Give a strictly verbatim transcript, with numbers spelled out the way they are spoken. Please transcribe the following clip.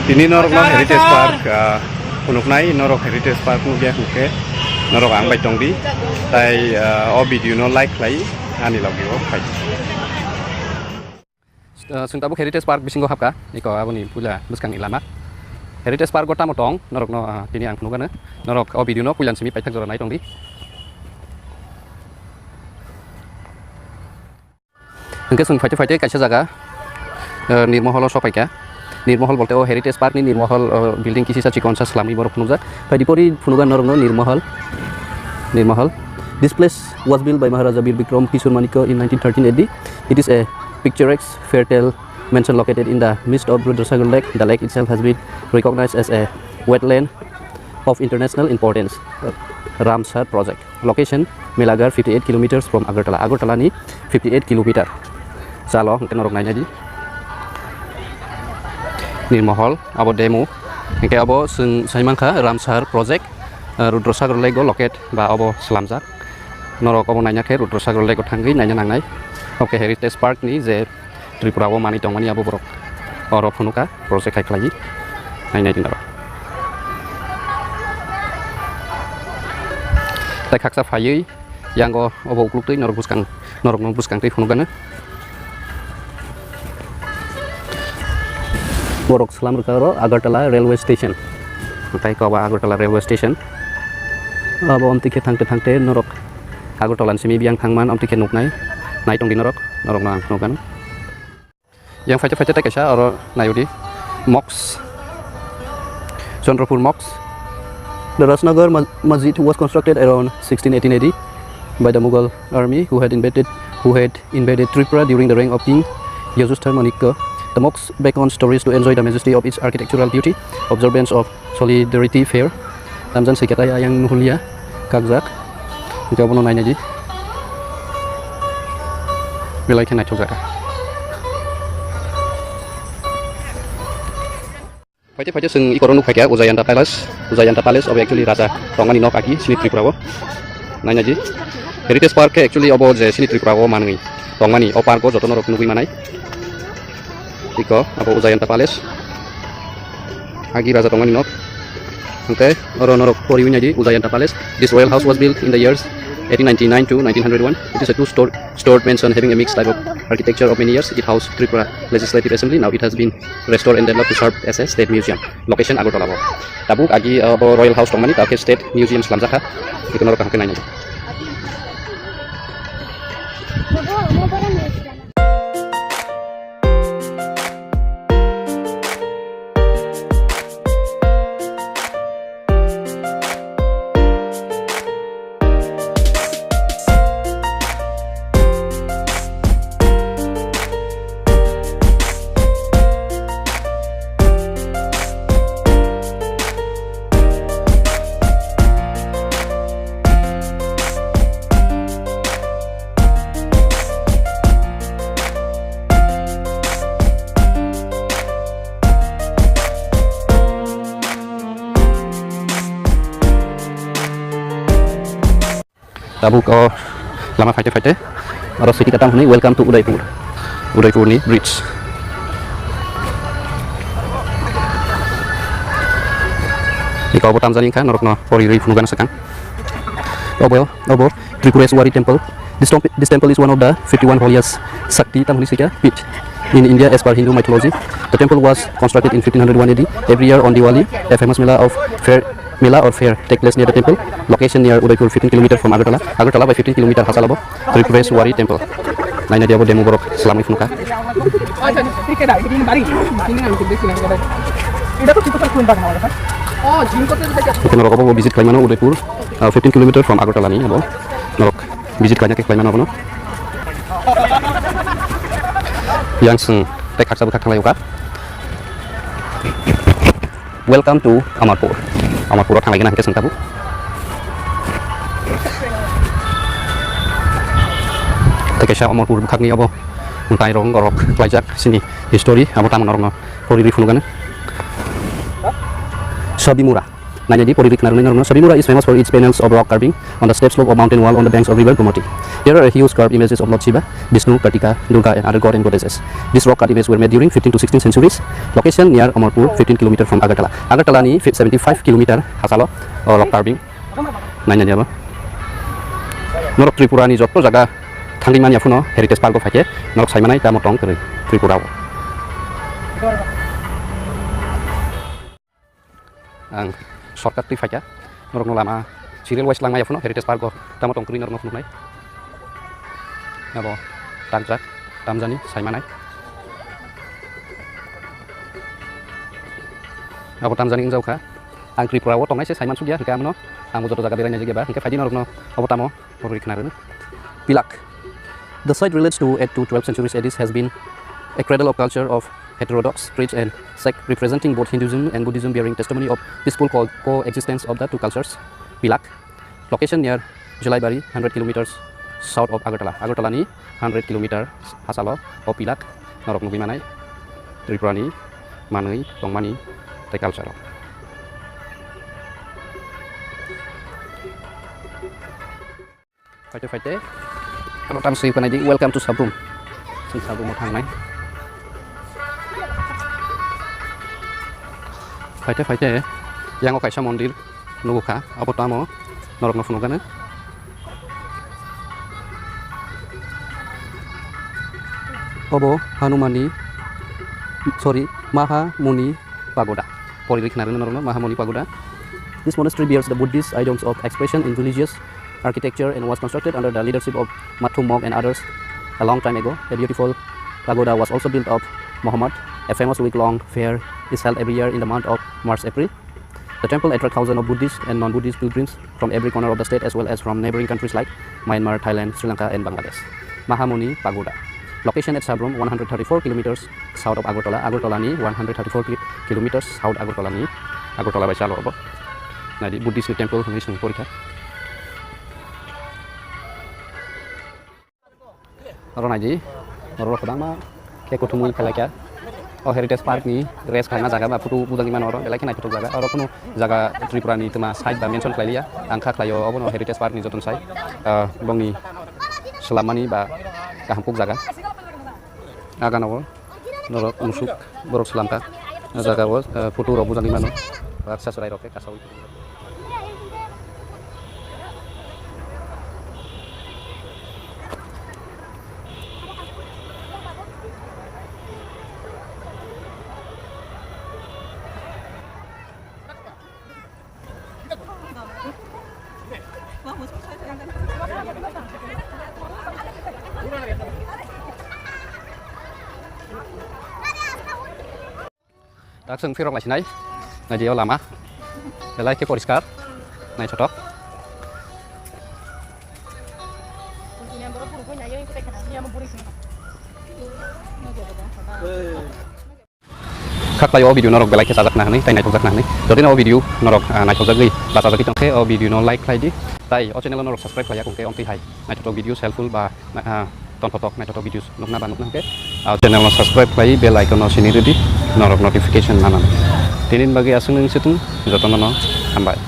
Tini norokno Heritage Park, ah, phunuknai, norok Heritage Park nukya hwnkhe norok ang bai tongdi, tai, ah, o video no like khlai ani logi o phai. Ah, chwng tabuk Heritage Park bisingo habkha, iko aboni puila bwskangni lama. Heritage Park o tamo tong, norokno, ah, tini ang phunukgano, norok o video no puilan simi paithak jora nai tongdi. Hwnkhe chwng phaite phaite kaisa jaga, eh, Nirmoholo sokphaikha. Nirmohol bolte o Heritage Park ni Nirmohol, eh, building kisisa chikonsa swlamwi borok phunukjak. Phaidi pori phunukgano norokno Nirmohol, Nirmohol. This place was built by Maharaja Bir Bikram Kishore Manikya in nineteen thirteen A D. It is a picturesque fairy tale mansion located in the midst of Rudrasagar Lake. The lake itself has been recognized as a wetland of international importance, Ramsar project. Location, Melagar, fifty-eight kilometers from Agartala. Agartala ni fifty-eight kilometer. Chalo, hwnkhe norok nainai di. Nirmohol, abo demo. Hwnkhe abo chwng saimankha Ramsar project, eh, Rudrasagar Lake o locate ba abo swlamjak. Norok abo naina khe Rudrasagar Lake o thangwi naina nangnai. Oke, Heritage Park ni je Tripura o manwi tongmani abo borok oro phunukha project hai khlaiwi nainai di norok. Tai khaksa phaiwi yango obo ukluktwi norok bwskang, norokno bwskangtwi phunukgano. Borok swlam rwkha oro Agartala railway station. Tai koba Agartala railway station. Abo omtwi khe thangte thangte norok Agartala ni simi biyang thangman omtwi khe nuknai. Nai tongdi norok, norokno ang phunukgano. Yang phaite phaite tai kaisa oro naiwi di. Mosque. Chandrapur Mosque. The Rajnagar Mas-, Masjid was constructed around sixteen eighteen A D by the Mughal army who had invaded, who had invaded Tripura during the reign of King Yajusthar Manikya. The mosque beckons tourists to enjoy the majesty of its architectural beauty, observance of Solidarity Fair. Tamjan swi katai ayang nuhulia kakjak. Hingke abono nainai di. Belai khe naithok jaga. Phaite phaite chwng ikoro nuk phaikha Ujayanta Palace. Ujayanta Palace obo actually raja tongmani nok agi chini Tripura o. Nainai di. Heritage Park khe actually obo je chini Tripura o manwi tongmani o park o joto norok nugwi manai. Iko abo Ujayanta Palace. Agi raja tongmani nok. Hwnkhe oro norok poriwi naidi Ujayanta Palace. This royal house was built in the years eighteen ninety-nine to nineteen hundred one. It is a two-stor-, stored mansion having a mixed type of architecture of many years. It housed Tripura Legislative Assembly. Now it has been restored and developed to serve as a state museum. Location Agartala bo. Tabuk agi, uh, bo Royal House tongmani, tabuk State Museum slamjakha. Iko norok kaham khe nainai. Tabuk o lama phaite phaite oro swikhe tamo hwnwi, "Welcome to Udaipur." Udaipur ni bridge. Iko obo tamjani wngkha, norokno poriwi phunukgano swkang. Obo, obo Tripureshwari temple. This, temp-, this temple is one of the fifty-one holiest Shakti, tamo hwnwi swikha, pit in India as per Hindu mythology. The temple was constructed in fifteen hundred one A D. Every year on Diwali, a famous Mela of Fair Mela or fair take place near the temple, location near Udaipur, fifteen kilometer from Agartala. Agartala by fifteen kilometer hachal abo Tripureshwari temple. Naina diya bo demo borok swlamwi phunukha. Ekheno rok abo visit khlaimano Udaipur, uh, fifteen kilometer from Agartala ni abo norok visit khlaina khe khlaimano abono. Yang swng tei khaksa bwkhak thanglaio kha. Welcome to Amarpur. Amarpuro thanglaigena hwnkhe chwng tabuk. Tei kaisa Amarpur bwkhakni abo mwtai rok, rok khlaijak, chini history abo tamo norokno poriwi phunukgano. Sabimura. Nainadi poririk narwknai norokno. Sabimura is famous for its panels of rock carving on the steep slope of mountain wall on the banks of river Gomati. Here are a huge carved images of Lord Shiva, Vishnu, Kartika, Durga and other god and goddesses. These rock cut images were made during fifteenth to sixteenth centuries. Location near Amarpur, fifteen kilometer from Agartala. Agartala ni fi-, seventy-five kilometer hachalo, o rock carving. Nainadi abo. Norok Tripura ni jotto jaga thangwi manya phano Heritage Park o phaikhe norok saimanai tamo tong kwrwi Tripura o. Ang shortcut twi phaikha, norokno lama serial wise langmaya phano Heritage Park o tamo tong kwrwi norokno phunuknai. Abo tangjak, tamjani, saimanai. Abo tamjani wngjaukha. Ang Tripura o tongnai se saiman sukya, hwnkhe amno ang bo joto jaga berai naijak eba, hwnkhe phaidi norokno obo tamo. Poririk narwknai. Pilak. The site relates to eight to twelve centuries A D, has been a cradle of culture of heterodox, Christian and sect, representing both Hinduism and Buddhism, bearing testimony of peaceful co-, coexistence of the two cultures. Pilak. Location near Julaibari, hundred kilometers south of Agartala. Agartala ni hundred kilometer hachalo o Pilak norok nugwi manai Tripura ni manwi tongmani tei culture o. Phaite phaite, ano tam swi phanai di, "Welcome to Sabrum." Chwng Sabrum o thangnai. Phaite phaite, yango kaisa mondir nugo kha, abo tamo norokno phunukgano. Obo Hanumani, sorry, Mahamuni Pagoda. Poririk khna rwno norokno Mahamuni Pagoda. This monastery bears the Buddhist items of expression in religious architecture and was constructed under the leadership of Mathu monk and others a long time ago. A beautiful pagoda was also built of Muhammad. A famous week-long fair is held every year in the month of March, April. The temple attract thousands of Buddhist and non-Buddhist pilgrims from every corner of the state as well as from neighboring countries like Myanmar, Thailand, Sri Lanka, and Bangladesh. Mahamuni Pagoda. Location at Sabrum, one hundred thirty-four kilometers south of Agartala. Agartala ni one hundred thirty-four ki-, kilometers south Agartala ni. Agartala bai chalo obo. Naidi Buddhist ni temple hwnwi chwng porikha. Oro naidi, oro kwbangma khe kuthumwi phelaikha. O Heritage Park ni rest khlaima jaga ba photo bujagwi mano oro belai khe naithothok jaga. Oro kunu jaga Tripura ni twma site ba mention khlailiya. Ang kha khlaio obono Heritage Park ni jotono sai. Ah, bongni swlammani ba kaham kuk jaga. Agana o norok musuk borok swlamkha. O jaga o, ah, photo rok bujagwi mano. Baksa chwrai rok khe kasaui. Tak chwng phirok laisinai. Naidi o lama. Belai khe poriskar. Naithothok. Khaklai o video norok belai khe chajakna hwnwi tei naithokjakna hwnwi. Jodi no o video norok, ah, naithokjagwi ba chajagwi tongkhe o video no like khlai di. Tai o channel o norok subscribe khlaiya kongkhe omtwi hai naithothok videos helpful ba, ah, tonthotok naithothok videos nukna ba nukna hwnkhe, ah, channel no subscribe khlai bell icon no sini rwdi norok notification manani. Tini bagwi aswk nung situng jotono no hambai.